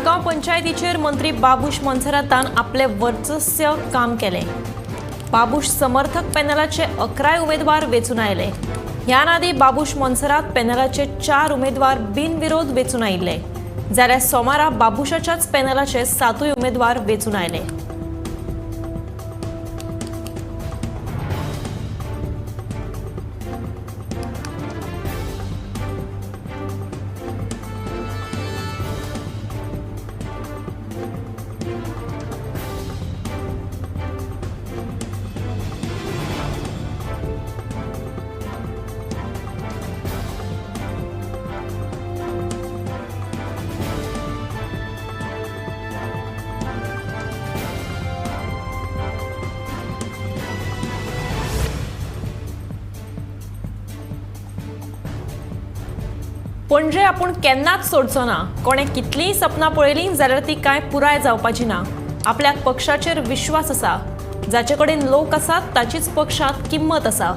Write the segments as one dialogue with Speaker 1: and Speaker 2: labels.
Speaker 1: ताळगांव पंचायतीचेर मंत्री बाबूश मोन्सेरातान आपले वर्चस्व काम केलें. बाबूश समर्थक पॅनलाचे 11 उमेदवार वेंचून आयले. ह्यान आदीं बाबूश मोन्सेरात पॅनलाचे 4 उमेदवार बिनविरोध वेंचून आयिल्ले, जाल्यार सोमारा बाबूशाच्याच पॅनलाचे 7 उमेदवार वेंचून आयले. पणजे आपूण केन्नाच सोडचो ना. कोणें कितलींय सपनां पळयलीं जाल्यार ती कांय पुराय जावपाची ना. आपल्याक पक्षाचेर विश्वास आसा. जाचे कडेन लोक आसात ताचीच पक्षांत किंमत आसा.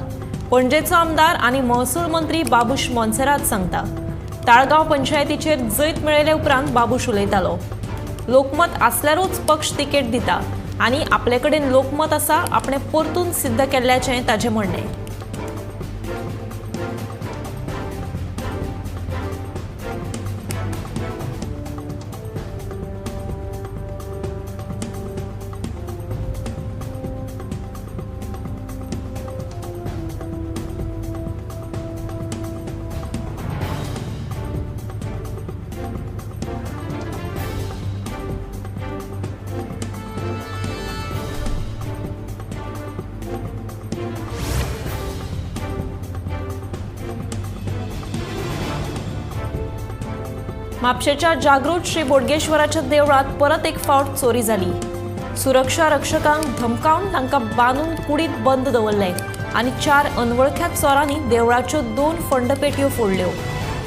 Speaker 1: पणजेचो आमदार आनी महसूल मंत्री बाबूश मोन्सेरात सांगता. ताळगांव पंचायतीचेर जैत मेळयले उपरांत बाबूश उलयतालो. लोकमत आसल्यारूच पक्ष तिकेट दिता आनी आपले कडेन लोकमत आसा आपणें परतून सिद्ध केल्ल्याचें ताचें म्हणणें. म्हापशेच्या जागृत श्री बोडगेश्वराच्या देवळात परत एक फावट चोरी जाली. सुरक्षा रक्षकांक धमकावन तांकां बांदून कुडीत बंद दवरले आनी 4 अनवळख्या चोरांनी देवळाच्यो 2 फंडपेटयो फोडल्यो.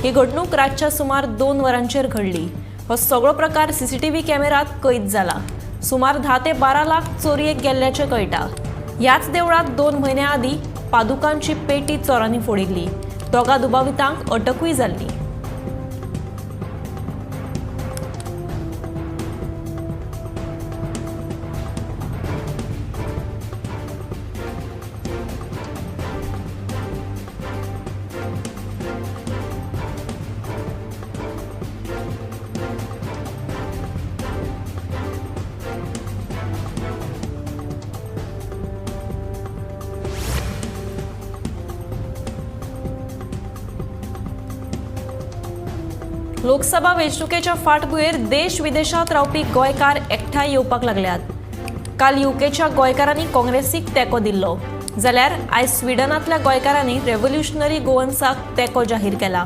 Speaker 1: ही घडणूक रातच्या सुमार 2 वरांचेर घडली. हो सगळो प्रकार सीसीटीव्ही कॅमेरात कैद जाला. सुमार 10 ते 12 लाख चोरयेक गेल्ल्याचें कळटा. ह्याच देवळात 2 म्हयन्यां आदीं पादुकांची पेटी चोरांनी फोडिल्ली. दोगा दुबावितांक अटकूय जाल्ली. लोकसभा वेंचणुकेच्या फाटभुंयेर देश विदेशांत रावपी गोंयकार एकठांय येवपाक लागल्यात. काल युकेच्या गोंयकारांनी काँग्रेसीक तेंको दिल्लो, जाल्यार आयज स्विडनांतल्या गोंयकारांनी रेव्होल्युशनरी गोवन्साक तेंको जाहीर केला.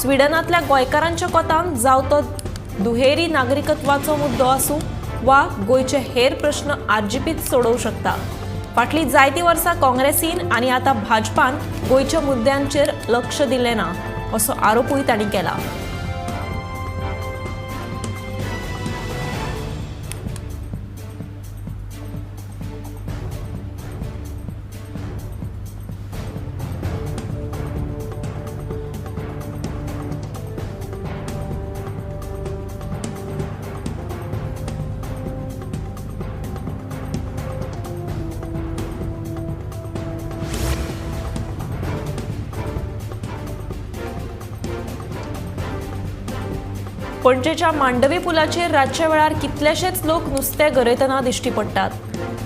Speaker 1: स्विडनांतल्या गोंयकारांच्या कोतान जावं तो दुहेरी नागरिकत्वाचो मुद्दो आसूं वा गोंयचे हेर प्रश्न आरजीपीत सोडोवंक शकता. फाटलीं जायतीं वर्सां काँग्रेसीन आनी आतां भाजपान गोंयच्या मुद्द्यांचेर लक्ष दिलें ना असो आरोपूय तांणी केला. पणजेच्या मांडवी पुलाचेर रातच्या वेळार कितलेशेच लोक नुस्तें गरयतना दिश्टी पडटात.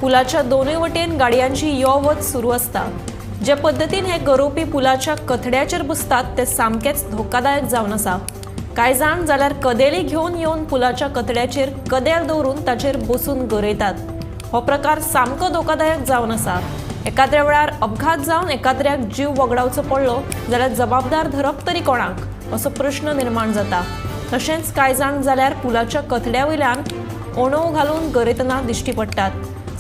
Speaker 1: पुलाच्या दोनूय वटेन गाडयांची यो वच सुरू आसता. जे पद्दतीन हे गरोवपी पुलाच्या कथड्याचेर बसतात ते सामकेंच धोकादायक जावन आसा. कांय जाण जाल्यार कदेली घेवन येवन पुलाच्या कथड्याचेर कदेल दवरून ताचेर बसून गरयतात. हो प्रकार सामको धोकादायक जावन आसा. एकाद्र्या वेळार अपघात जावन एकाद्र्याक जीव वगडावचो पडलो जाल्यार जबाबदार धरप तरी कोणाक असो प्रश्न निर्माण जाता. तशेंच कांय जाण जाल्यार पुलाच्या कथड्या वयल्यान ओणोव घालून गरयतना दिश्टी पडटात.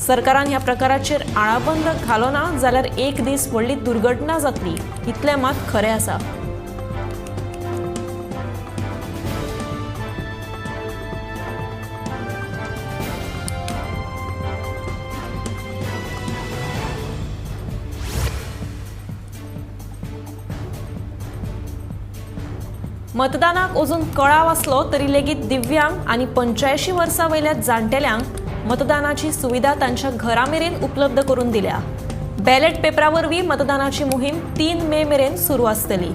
Speaker 1: सरकारान ह्या प्रकाराचेर आळाबंद घालो ना जाल्यार एक दीस व्हडली दुर्घटना जातली इतलें मात खरें आसा. मतदानाक अजून कळाव आसलो तरी लेगीत दिव्यांग आनी 85 वर्सां वयल्या जाणटेल्यांक मतदानाची सुविधा तांच्या घरा मेरेन उपलब्ध करून दिल्या. बॅलेट पेपरा वरवीं मतदानाची मोहीम 3 मे मेरेन सुरू आसतली.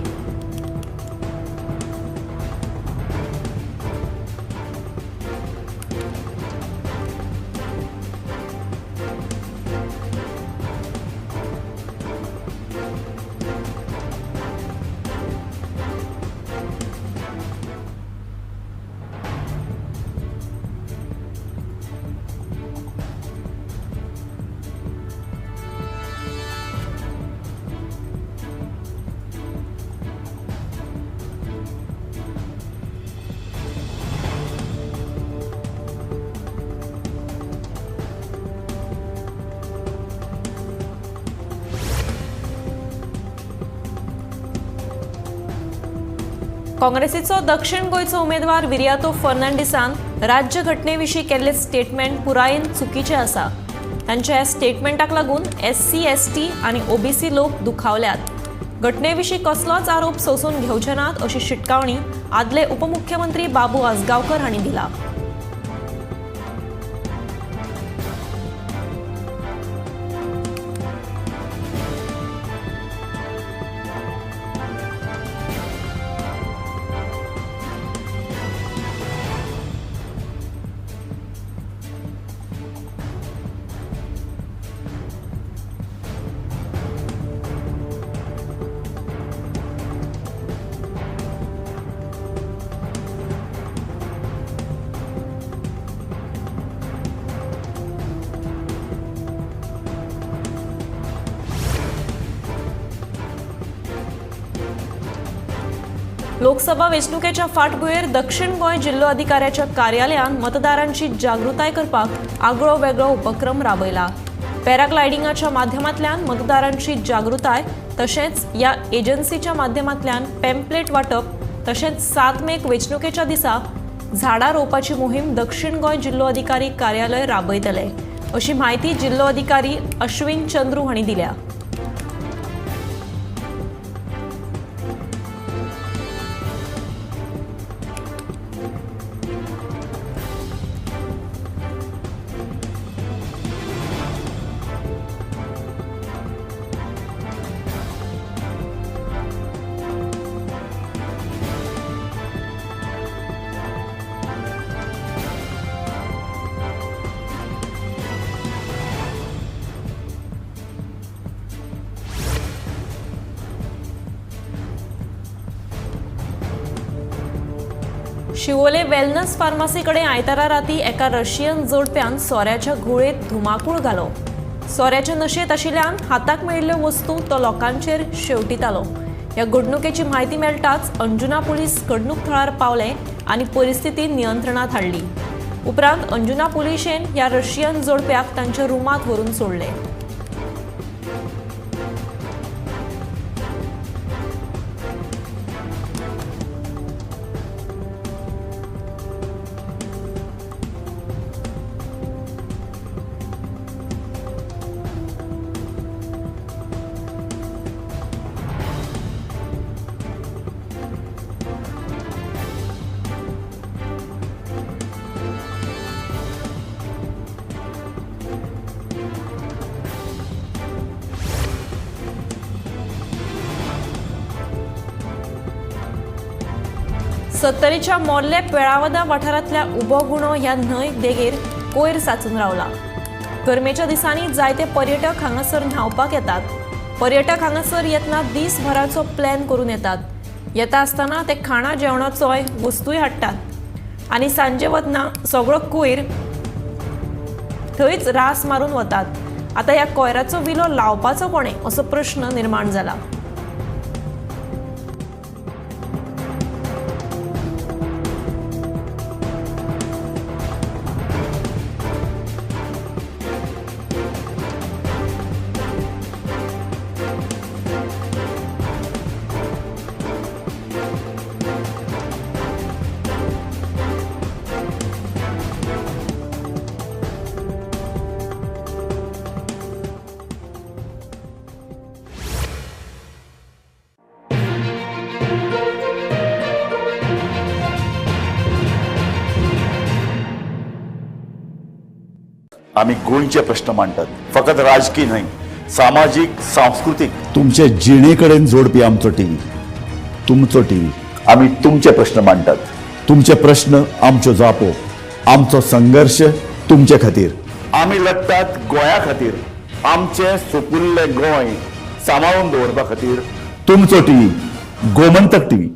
Speaker 1: काँग्रेसीचो दक्षिण गोंयचो उमेदवार विरियातो फर्नांडीसान राज्य घटनेविशीं केल्ले स्टेटमेंट पुरायेन चुकीचें आसा. तांच्या ह्या स्टेटमेंटाक लागून SC, ST आनी OBC लोक दुखावल्यात. घटनेविशीं कसलोच आरोप सोसून घेवचे नात अशी शिटकावणी आदले उपमुख्यमंत्री बाबू आजगांवकर हांणी दिला. लोकसभा वेंचणुकेच्या फाटभुंयेर दक्षिण गोंय जिल्लो अधिकाऱ्याच्या कार्यालयान मतदारांची जागृताय करपाक आगळो वेगळो उपक्रम राबयला. पॅराग्लायडिंगाच्या माध्यमांतल्यान मतदारांची जागृताय तशेंच ह्या एजन्सीच्या माध्यमांतल्यान पॅम्पलेट वांटप तशेंच 7 मेक वेंचणुकेच्या दिसा झाडां रोवपाची मोहीम दक्षिण गोंय जिल्लो अधिकारी कार्यालय राबयतले अशी म्हायती जिल्लो अधिकारी अश्विन चंद्रू हांणी दिल्या. शिवोले वेलनस फार्मासीकडे आयतारा राती एका रशियन जोडप्यान सोऱ्याच्या घुंवळेत धुमाकूळ घालो. सोऱ्याच्या नशेंत आशिल्ल्यान हाताक मेळिल्ल्यो वस्तू तो लोकांचेर शेवटितालो. ह्या घडणुकेची म्हायती मेळटाच अंजुना पुलीस घडणूक थळार पावले आनी परिस्थिती नियंत्रणांत हाडली. उपरांत अंजुना पुलिशेन ह्या रशियन जोडप्याक तांच्या रुमांत व्हरून सोडले. सत्तरीच्या मोर्ले पेळावदा वाठारांतल्या उबो गुणो ह्या न्हंय देगेर कोयर साचून रावला. गरमेच्या दिसांनी जायते पर्यटक हांगासर न्हांवपाक येतात. पर्यटक हांगासर येतना दीसभराचो प्लॅन करून येतात. येता आसतना ते खाणा जेवणाचोय वस्तूय हाडटात आनी सांजे वतना सगळो कोयर थंयच रास मारून वतात. आतां ह्या कोयराचो विलो लावपाचो कोणें असो प्रश्न निर्माण जाला.
Speaker 2: आमी गोंयचे प्रश्न मांडटात, फकत राजकीय न्हय, सामाजीक, सांस्कृतीक, तुमचे जिणे कडेन जोडपी आमचो टीव्ही, तुमचो टीव्ही। आमी तुमचे प्रश्न मांडटात, तुमचे प्रश्न आमच्यो जापो, आमचो संघर्श तुमचे खातीर। आमी लढटात गोंया खातीर, आमचें सुपुल्लें गोंय सांबाळून दवरपा खातीर। तुमचो टीव्ही, गोमंतक टीव्ही।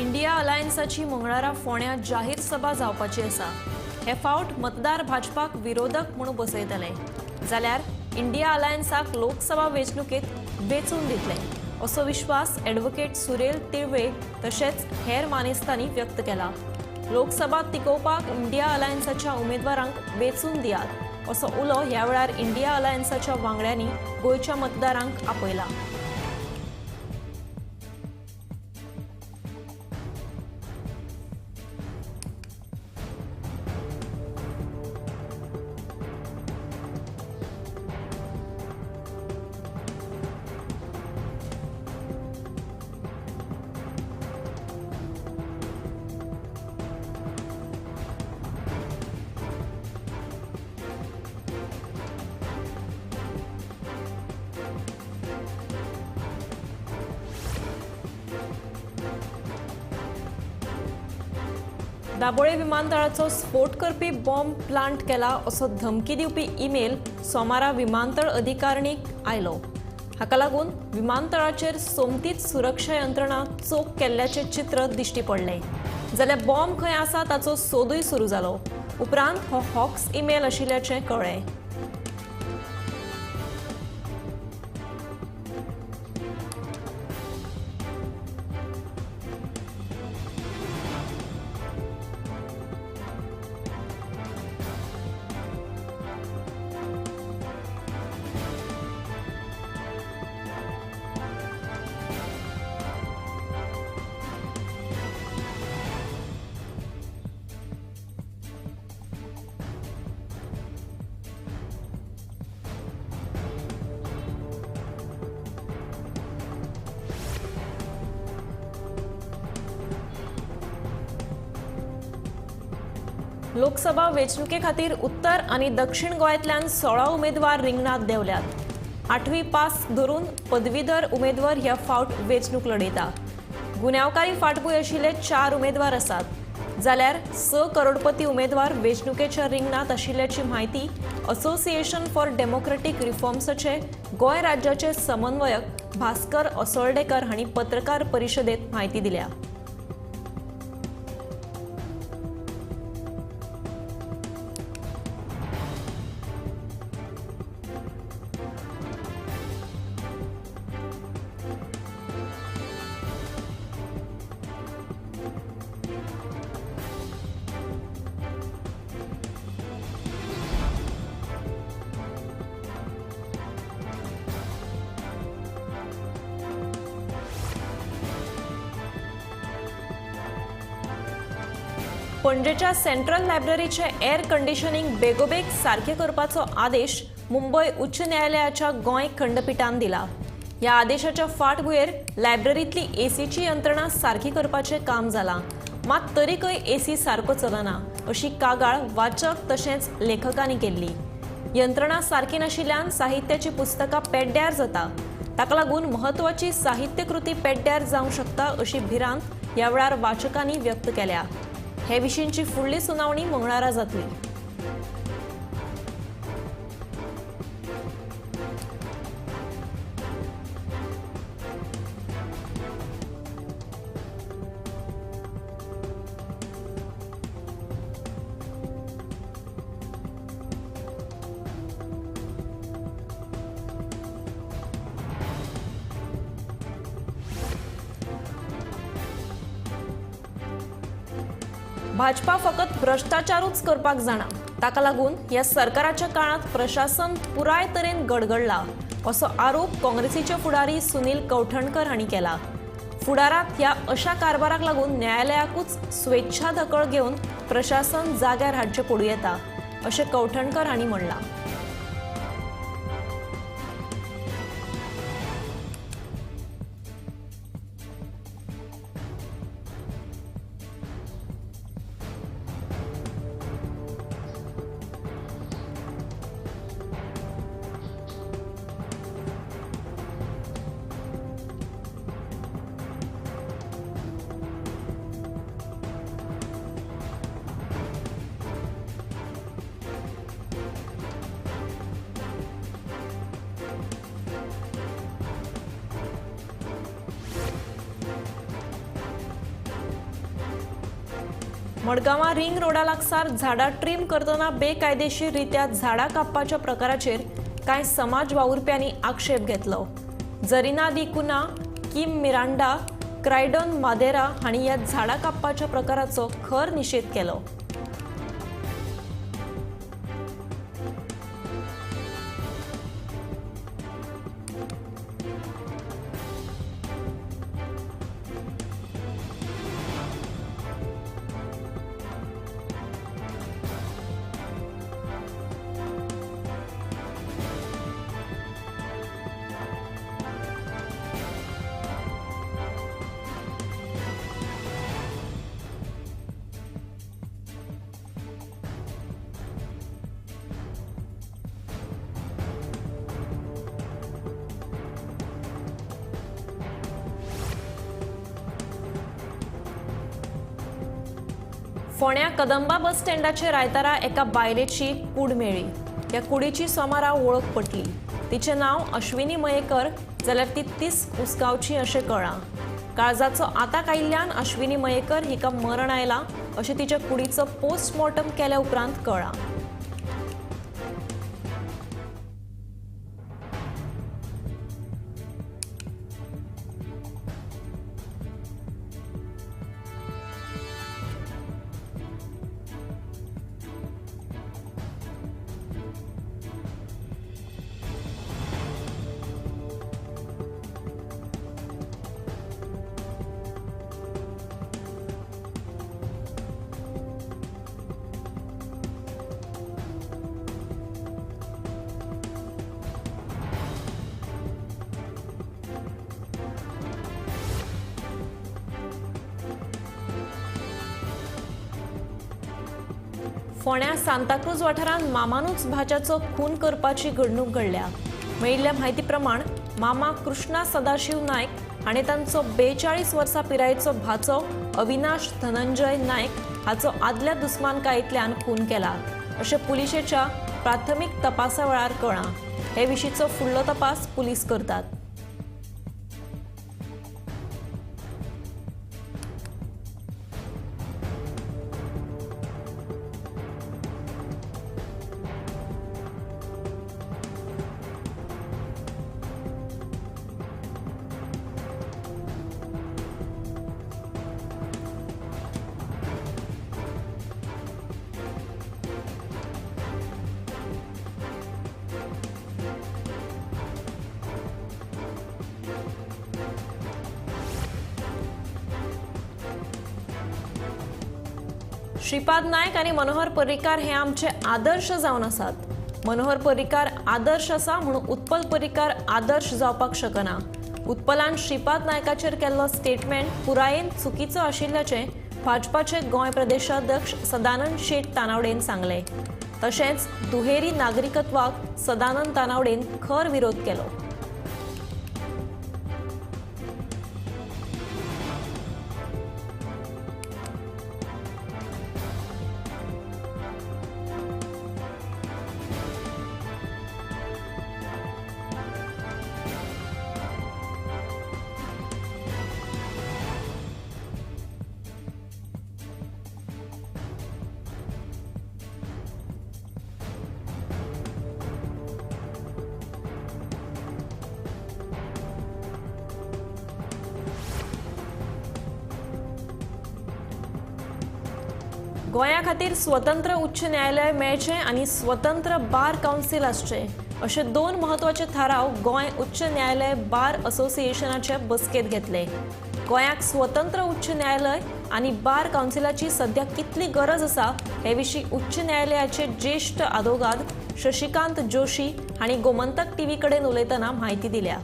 Speaker 1: इंडिया अलायन्साची मंगळारा फोंड्यां जाहीर सभा जावपाची आसा। हे फावट मतदार भाजपाक विरोधक म्हूण बसयतले, जाल्यार इंडिया अलायन्साक लोकसभा वेंचणुकेंत वेंचून दितले असो विश्वास ॲडव्होकेट सुरेल तिळवे तशेंच हेर मानेस्तांनी व्यक्त केला। लोकसभा तिगोवपाक इंडिया अलायन्साच्या उमेदवारांक वेंचून दियात असो उलो ह्या वेळार इंडिया अलायन्साच्या वांगड्यांनी गोंयच्या मतदारांक आपयला। दाबोळे विमानतळाचो स्फोट करपी बॉम्ब प्लांट केला असो धमकी दिवपी ईमेल सोमारा विमानतळ अधिकारणीक आयलो। हाका लागून विमानतळाचेर सोमतीच सुरक्षा यंत्रणा चोख केल्ल्याचें चित्र दिश्टी पडलें। जाल्यार बॉम्ब खंय आसा ताचो सोदूय सुरू जालो। उपरांत हो हॉक्स ईमेल आशिल्ल्याचें कळ्ळें। लोकसभा वेंचणुके खातीर उत्तर आनी दक्षिण गोंयांतल्यान 16 उमेदवार रिंगणांत देंवल्यात। 8वी पास धरून पदवीधर उमेदवार ह्या फावट वेंचणूक लढयता। गुन्यांवकारी फाटभूंय आशिल्ले 4 उमेदवार आसात, जाल्यार 6 करोडपती उमेदवार वेंचणुकेच्या रिंगणांत आशिल्ल्याची म्हायती असोसिएशन फॉर डेमोक्रेटीक रिफॉर्म्साचे गोंय राज्याचे समन्वयक भास्कर असोल्डेकर हांणी पत्रकार परिशदेंत म्हायती दिल्या। पणजेच्या सेंट्रल लायब्ररीचे एअर कंडिशनिंग बेगोबेग सारकें करपाचो आदेश मुंबय उच्च न्यायालयाच्या गोंय खंडपिठान दिला। ह्या आदेशाच्या फाटभुंयेर लायब्ररींतली एसीची यंत्रणा सारकी करपाचें काम जालां, मात तरीकय एसी सारको चलना अशी कागाळ वाचक तशेंच लेखकांनी केल्ली। यंत्रणा सारकी नाशिल्ल्यान साहित्याची पुस्तकां पेड्ड्यार जाता, ताका लागून म्हत्वाची साहित्यकृती पेड्ड्यार जावंक शकता अशी भिरांत ह्या वेळार वाचकांनी व्यक्त केल्या। हे विशींची फुडली सुनावणी मंगळारा जातली। भाजपा फकत भ्रष्टाचारूच करपाक जाणा, ताका लागून ह्या सरकाराच्या काळांत प्रशासन पुराय तरेन गडगडला असो आरोप काँग्रेसीचे फुडारी सुनील कवठणकर हांणी केला। फुडारांत ह्या अशा कारभाराक लागून न्यायालयाकूच स्वेच्छा दखल घेवन प्रशासन जाग्यार हाडचें पडूं येता अशें कवठणकर हांणी म्हणलां। मडगांवां रिंग रोडा लागसार झाडां ट्रीम करतना बेकायदेशीर रित्या झाडां कापपाच्या प्रकाराचेर कांय समाज वावुरप्यांनी आक्षेप घेतलो. जरीना दी कुना, किम मिरांडा, क्रायडन मादेरा हांणी ह्या झाडां कापपाच्या प्रकाराचो खर निशेध केलो. फोंड्या कदंबा बस स्टँडाचेर आयतारा एका बायलेची कूड मेळ्ळी. ह्या कुडीची सोमारा वळख पटली. तिचें नांव अश्विनी मयेकर जाल्यार ती 30 उसगांवची अशें कळ्ळां. काळजाचो आताक आयिल्ल्यान अश्विनी मयेकर हिका मरण आयलां अशें तिच्या कुडीचो पोस्टमॉर्टम केल्या उपरांत कळ्ळां. फोंड्या सांताक्रूज वाठारांत मामानूच भाच्याचो खून करपाची घडणूक घडल्या. मेळिल्ल्या म्हायती प्रमाण मामा कृष्णा सदाशिव नायक हाणें तांचो 42 वर्सां पिरायेचो भाचो अविनाश धनंजय नायक हाचो आदल्या दुस्मानकायेंतल्यान खून केला अशें पुलिशेच्या प्राथमीक तपासा वेळार कळ्ळां. हे विशींचो फुडलो तपास पुलीस करतात. श्रीपाद नायक आनी मनोहर पर्रीकार हे आमचे आदर्श जावन आसात. मनोहर पर्रीकार आदर्श आसा म्हणून उत्पल पर्रीकार आदर्श जावपाक शकना. उत्पलान श्रीपाद नायकाचेर केल्लो स्टेटमेंट पुरायेन चुकीचो आशिल्ल्याचें भाजपाचे गोंय प्रदेशाध्यक्ष सदानंद शेट तानावडेन सांगलें. तशेंच दुहेरी नागरिकत्वाक सदानंद तानावडेन खर विरोध केलो. गोंया खातीर स्वतंत्र उच्च न्यायालय मेळचें आनी स्वतंत्र बार कावन्सील आसचें अशे दोन म्हत्वाचे थाराव गोंय उच्च न्यायालय बार असोसिएशनाचे बसकेंत घेतले. गोंयाक स्वतंत्र उच्च न्यायालय आनी बार कावन्सिलाची सध्या कितली गरज आसा हे विशीं उच्च न्यायालयाचे ज्येश्ठ आदोगाद शशिकांत जोशी हांणी गोमंतक टीव्ही कडेन उलयतना म्हायती दिल्या.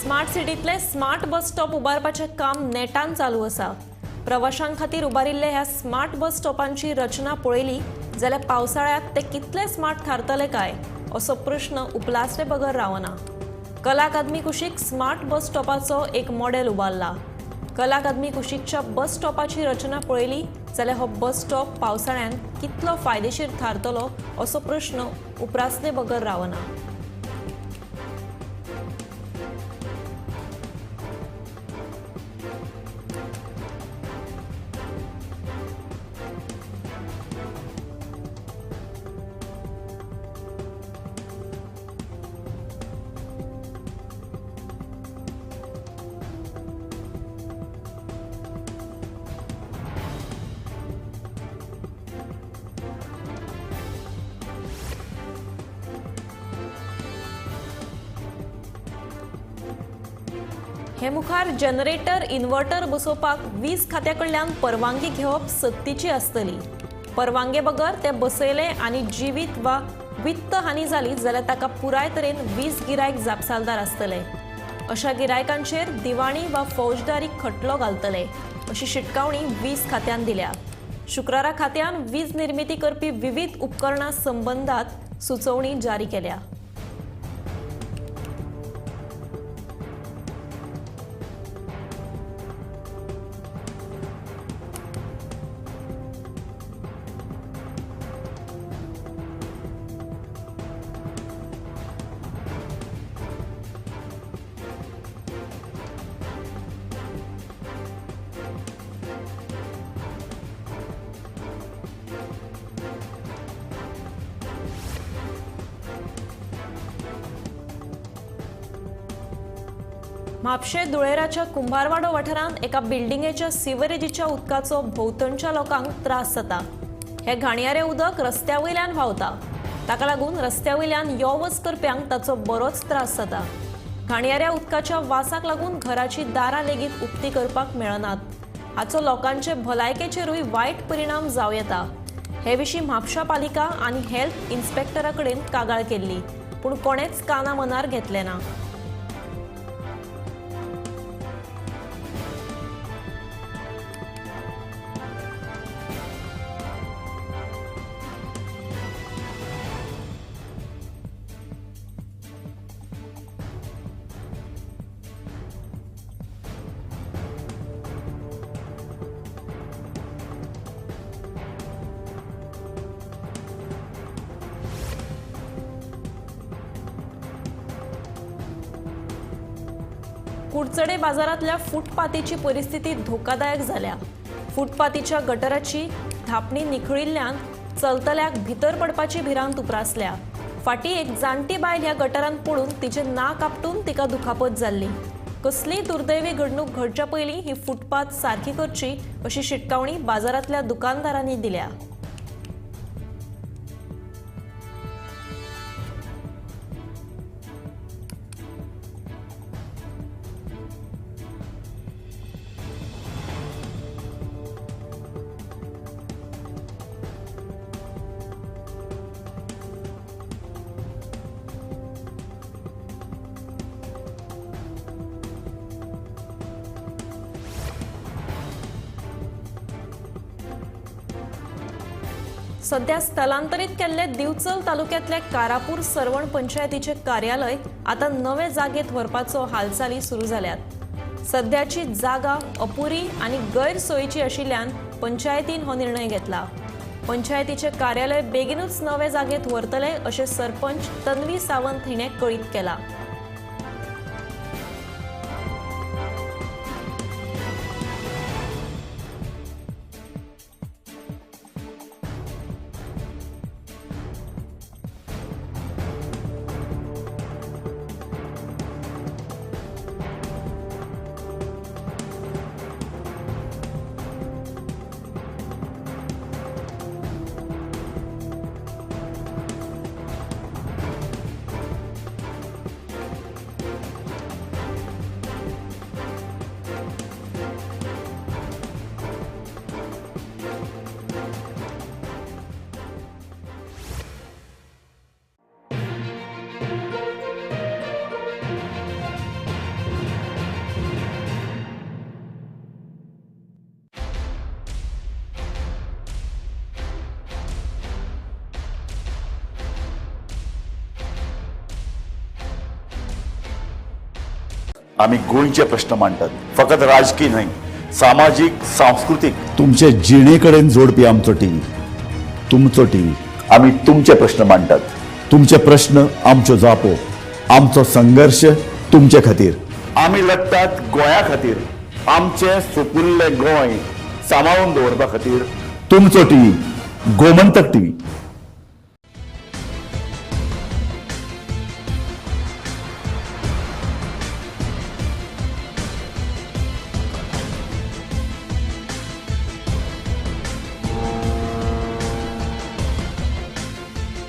Speaker 1: स्मार्ट सिटींतले स्मार्ट बस स्टॉप उबारपाचें काम नेटान चालू आसा. प्रवाशां खातीर उबारिल्ले ह्या स्मार्ट बस स्टॉपांची रचना पळयली जाल्यार पावसाळ्यांत ते कितले स्मार्ट थारतले काय असो प्रश्न उपलासले बगर रावना. कला अकादमी कुशीक स्मार्ट बस स्टॉपाचो एक मॉडेल उबारला. कला अकादमी कुशीकच्या बस स्टॉपाची रचना पळयली जाल्यार हो बस स्टॉप पावसाळ्यांत कितलो फायदेशीर थारतलो असो प्रश्न उपरासले बगर रावना. हे मुखार जनरेटर इन्व्हर्टर बसोवपाक वीज खात्या कडल्यान परवानगी घेवप सक्तीची आसतली. परवानगे बगर ते बसयले आनी जिवीत वा वित्त हानी जाली जाल्यार ताका पुराय तरेन वीज गिरायक जापसालदार आसतले. अशा गिरायकांचेर दिवाणी वा फौजदारी खटलो घालतले अशी शिटकावणी वीज खात्यान दिल्या. शुक्रारा खात्यान वीज निर्मिती करपी विविध उपकरणां संबंदात सुचोवणी जारी केल्या. म्हापशें धुळेराच्या कुंभारवाडो वाठारांत एका बिल्डिंगेच्या सिवरेजीच्या उदकाचो भोंवतणच्या लोकांक त्रास जाता. हे घाणयारें उदक रस्त्या वयल्यान व्हांवता. ताका लागून रस्त्या वयल्यान यो वच करप्यांक ताचो बरोच त्रास जाता. घाणयाऱ्या उदकाच्या वासाक लागून घराची दारां लेगीत उक्ती करपाक मेळनात. हाचो लोकांचे भलायकेचेरूय वायट परिणाम जावं येता. हे विशीं म्हापशा पालिका आनी हेल्थ इन्स्पेक्टरा कडेन कागाळ केल्ली, पूण कोणेच काना मनार घेतलें ना. कुडचडे बाजारांतल्या फुटपाथीची परिस्थिती धोकादायक जाल्या. फुटपाथीच्या गटराची धापणी निखळिल्ल्यान चलतल्याक भितर पडपाची भिरांत उप्रासल्या. फाटीं एक जाणटी बायल ह्या गटरांत पडून तिचें नाक आपटून तिका दुखापत जाल्ली. कसलीय दुर्दैवी घडणूक घडच्या पयलीं ही फुटपाथ सारकी करची अशी शिटकावणी बाजारांतल्या दुकानदारांनी दिल्या. सध्या स्थलांतरित केल्ले दिवचल तालुक्यातल्या कारापूर सरवण पंचायतीचे कार्यालय आता नवे जागेत व्हरपाचो हालचाली सुरू जाल्यात. सध्याची जागा अपुरी आणि गैरसोयीची आशिल्ल्यान पंचायतीन हो निर्णय घेतला. पंचायतीचे कार्यालय बेगीनूच नवे जागेत व्हरतले अशें सरपंच तन्वी सावंत हिणें कळीत केला.
Speaker 2: आमी गोंयचे प्रश्न मांडटात. फकत राजकी न्हय, सामाजीक, सांस्कृतीक, तुमचे जिणे कडेन जोडपी आमचो टीव्ही, तुमचो टीव्ही. आमी तुमचे प्रश्न मांडटात. तुमचे प्रश्न आमच्यो जापो, आमचो संघर्श तुमचे खातीर. आमी लडटात गोंया खातीर, आमचें सुपुल्लें गोंय सांबाळून दवरपा खातीर. तुमचो टीव्ही, गोमंतक टीव्ही.